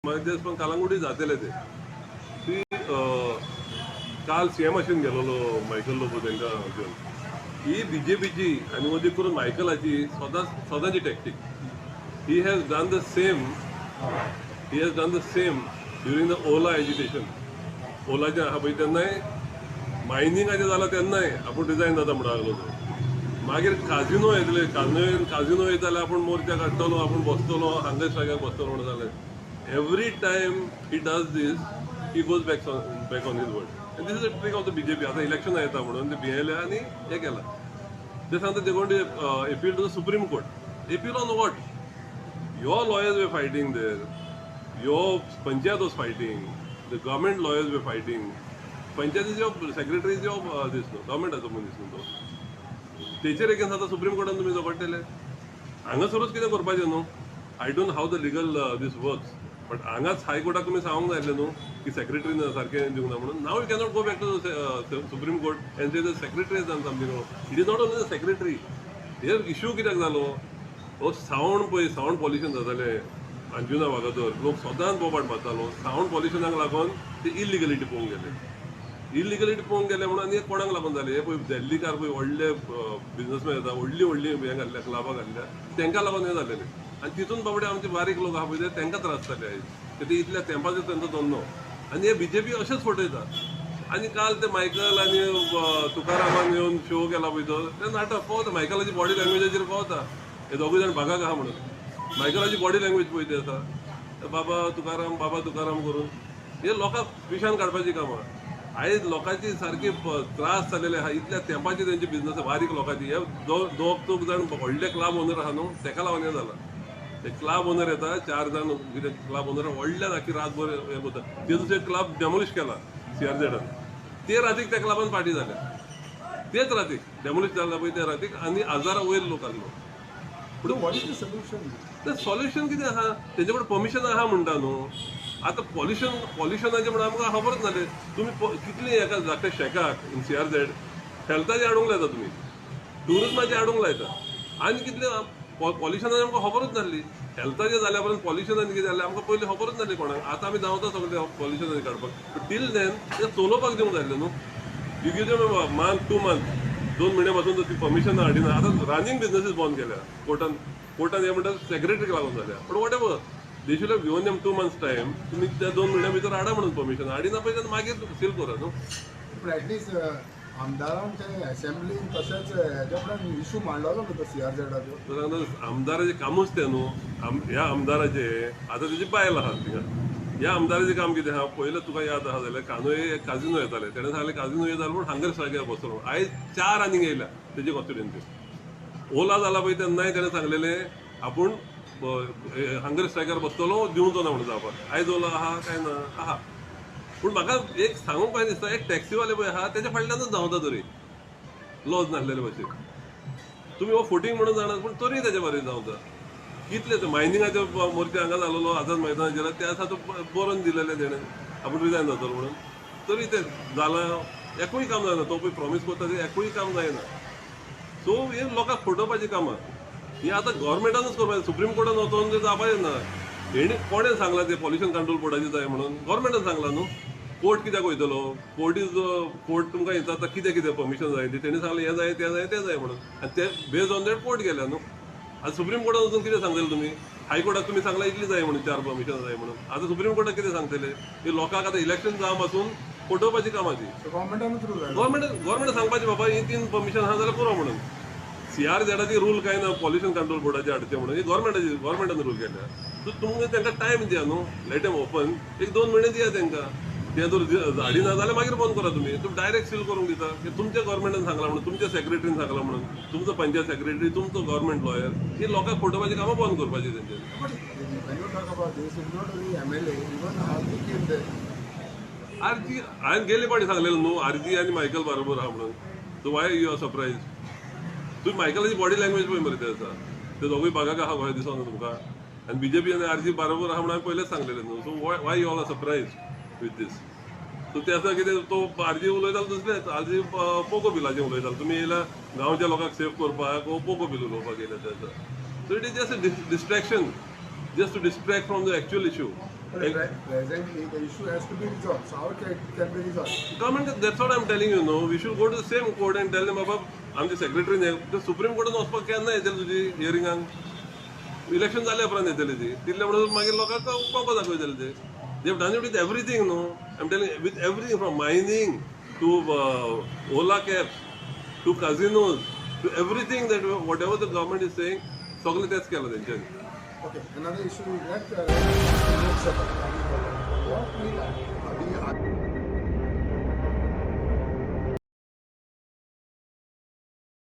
म्हाका दिसता कलंगूटी जातले ते. ती काल सीएम आशिन गेलोलो मायकल लोबो तांकां घेवन. ही बीजेपीची आनी अदीक करून मायकलाची सदांच सदांची tactic. He has done the same, he has done the same during the Ola agitation. ओलाचें आहा पळय तेन्नाय, मायनिंगाचें जालां तेन्नाय आपूण रिजायन जाता म्हणून लागलो तो. मागीर काजिनो येतले, काजिनो काजिनो येत जाल्यार आपूण मोर्चा काडटलो, आपूण बसतलो, हांगा स्ट्रायकाक बसतलो म्हणून जालें. Every time he does this, he goes back on his word, and this is a trick of the BJP. आतां इलेक्शन येता म्हणून ते भियेले आनी हें केलां. ते सांगता they going to appeal to the Supreme Court. Appeal on what? Your lawyers were fighting there. Your panchayat was fighting. The government lawyers were fighting. Panchayat is your secretary, is your this, no, गव्हर्मेंटाचो मनीस न्हू तो. तेचेर against आतां supreme कोर्टान तुमी झगडटले. हांगासरूच कितें करपाचें न्हू. I don't how the legal this works, but हांगाच हायकोर्टाक तुमी सांगूंक जाय आसलें न्हू की सेक्रेटरीन सारकें दिवंक ना म्हणून. Now you cannot go back to supreme court and say the secretary has done something. It is not only the secretary. Hey issue कित्याक जालो? हो सावंड पळय, सावंड पॉल्युशन जातालें अंजुना वागातोर. लोक सदांच बोबाट मारतालो. सावंड पॉल्युशनाक लागून ते इलिगलिटी पळोवंक गेले. इलिगलिटी पळोवंक गेले म्हणून आनी कोणाक लागून जालें हें? पळय, दिल्लीकार पळय, व्हडले बिजनसमॅन येता, व्हडली व्हडली हें घातल्या, क्लबां घातल्या, तांकां लागून हें जालेलें. आनी तितून बाबडे आमचे बारीक लोक आहा पळय, ते तांकां त्रास जाले आयज. ते इतल्या तेंपाचेर तांचो धंदो आनी हे बीजेपी अशेंच फटयता. आनी काल ते मायकल आनी तुकारामान येवन शो केला पळय तो, ते नाटक कळता. मायकलाची बॉडी लँग्वेजाचेर कळता हे दोगूय जाण भागाक आहा म्हणून. मायकलाची बॉडी लँग्वेज पळय ती आसा, ते बाबा तुकाराम, बाबा तुकाराम करून हे लोकांक पिशान काडपाची कामां. आयज लोकांची सारकी त्रास जालेले आहा. इतल्या तेंपाची तेंची बिजनस, बारीक लोकांची. हे दोग चौग जाण व्हडले क्लब ओनर आहा न्हू, तेका लागून हें जालां. ते क्लब ओनर येता, चार जाण कितें क्लब ओनर, व्हडल्यान आखी रातभर हें करता. ते दुसरे क्लब डेमोलिश केला सीआरझेडान, ते रातीक त्या क्लबान पार्टी जाल्या. तेच रातीक डेमोलिश जाला पळय त्या रातीक, आनी हजारा वयर लोक आसलो. पूण what is the solution? ते सॉल्युशन कितें आहा? तेंचे कडेन परमिशन आहा म्हणटा न्हू. आतां पॉल्युशन, पॉल्युशनाचें म्हणून आमकां खबरच नासलें. तुमी कितलीं एका धाकट्या शेकाक इन सीआरझेड हेल्थाचें हाडूंक लायता, तुमी टुरिजमाचें हाडूंक लायता आनी कितलें पॉल्युशनाचें आमकां खबरूच नासली. हेल्थाचें जाल्या उपरांत पॉल्युशनान कितें जालें, आमकां पयलीं खबरूच नासली कोणाक. आतां आमी धांवता सगळे पॉल्युशनाचें काडपाक. टील then तें चलोवपाक दिवंक जाय आसलें न्हू. You give them month, 2 month, 2 म्हयन्या पासून ती परमिशन हाडिना. आतां रनिंग बिजनसीस बंद केल्या कोर्टान. कोर्टान हें म्हणटा सेक्रेटरीक लागून जाल्या, but whatever, they should have given them 2 months time. तुमी त्या 2 म्हयन्या भितर हाडा म्हणून. परमिशन हाडिना पळय तेन्ना मागीर सील करा न्हू. पूण एटलीस्ट आमदारान ते असेंब्लीन तशेंच हेज्या फुडें इशू मांडलेलो न्हू तो सीआरझेडाचो. तो सांगता, आमदाराचें कामूच तें न्हू. ह्या आमदाराचें, आतां तेजी बायल आहा थिंगा, ह्या आमदाराचें काम कितें आहा? पयलें तुका याद आहा जाल्यार कानोये काजिनो येताले. तेणें सांगलें, काजिनो येताले म्हूण हांगर स्ट्रायकार बसलो. आयज चार आनीक येयल्या तेजे कॉन्स्टिट्युएन्सी. ओला जाला पळय तेन्नाय तेणें सांगलेलें, आपूण हंगर स्ट्रायकार बसतलो, दिवचो ना म्हणून जावपाक. आयज ओला आहा काय ना? आहा. पूण म्हाका एक सांगूंक काय दिसता, एक टॅक्सीवाले पळय आहा, तेच्या फाटल्यानूच धांवता तरी लॉज नासलेले भशेन. तुमी हो फोटींग म्हणून जाणात, पूण तरी तेच्या बारे धांवता. कितले ते मायनिंगाचे मोर्चा हांगा जालोलो आझाद मैदानाचेर, त्या दिसा तो बरोवन दिलेलें तेणें आपूण रिजायन जातलो म्हणून. तरी तें जालां? एकूय काम जायना. तो पळय प्रॉमीस करता, तें एकूय काम जायना. सो हे लोकांक फटोवपाची कामां ही आतां गव्हर्मेंटानूच करपाक. सुप्रीम कोर्टान वचोन ते जावपाचें ना. हेणी कोणें सांगलां तें पॉल्युशन कंट्रोल बोर्डाचें जाय म्हणून? गव्हर्मेंटान सांगलां न्हू. कोर्ट कित्याक वयतलो? Court is court. तुमकां विचारता कितें कितें परमिशन जाय ती. तेणी सांगलें हें जाय, तें जाय, तें जाय म्हणून, आनी ते बेज्ड ऑन that court गेल्या न्हू. आतां सुप्रीम कोर्टान वचून कितें सांगतले तुमी? हायकोर्टाक तुमी सांगलां इतली जाय म्हणून, चार परमिशन जाय म्हणून. आतां सुप्रीम कोर्टाक कितें सांगतले? ही लोकांक आतां इलेक्शन जावं पासून फटोवपाची कामां ती. सो गव्हर्मेंटानूच रूल घातला. गव्हर्मेंट गव्हर्मेंट सांगपाचें, बाबा ही तीन परमिशन आहा जाल्यार पुरो म्हणून. सीआरझेडाची रूल काय ना, पॉल्युशन कंट्रोल बोर्डाचे हाडचे म्हणून. ही गव्हर्मेंटाची, गव्हर्मेंटान रूल केल्या. सो तुमकां तांकां टायम दिया न्हू. Let them open. एक 2 म्हयने दिया तांकां. ते जर हाडिना जाल्यार मागीर बंद करा तुमी. तुमी डायरेक्ट सील करूंक दिता की तुमच्या गव्हर्मेंटान सांगलां म्हणून, तुमच्या सेक्रेटरीन सांगलां म्हणून, तुमचो पंचायत सेक्रेटरी, तुमचो गव्हर्मेंट लॉयर. ही लोकांक फटोवपाची कामां बंद करपाची तेंच्यांनी. But when you talk about this, it's not only MLA, even RG came there. RG हांवें गेले फावटी सांगलेलें न्हू, आरजी आनी मायकल बरोबर आहा म्हणून. So why you are surprise? तुमी मायकलाची बॉडी लँग्वेज पळय मरे, ते आसा ते दोगूय बागाक आहा कशें दिसना तुमकां? आनी बीजेपी आनी आरजी बरोबर आहा म्हणून हांवें पयलेच सांगलेलें न्हू. So why you all are surprise with this? So ते आसा कितें, तो आरजी उलयतालो दुसरेंच. आरजी पोको बिलाचें उलयतालो. तुमी येयला गांवच्या लोकांक सेव करपाक, हो पोको बील उलोवपाक येयला ते आसा. So it is just a distraction, just to distract from the actual issue. But Presently, the issue has to be resolved. So how can it can be resolved? Government, that's what I'm telling you, no? We should go to the same court and tell them, बाबा, आमचे secretary supreme कोर्टान वचपाक केन्ना येतली तुजी हियरिंगाक? Election जाल्या उपरांत येतली ती. तितले म्हणून मागीर लोकांक पावपा दाखयतले ते. They have done it with everything, no? I am telling, with everything from mining to Ola cabs to casinos to everything that whatever the government is saying, सगळें तेच केलां तेंच्यांनी. Okay, another issue is that Lok Sabha. What will be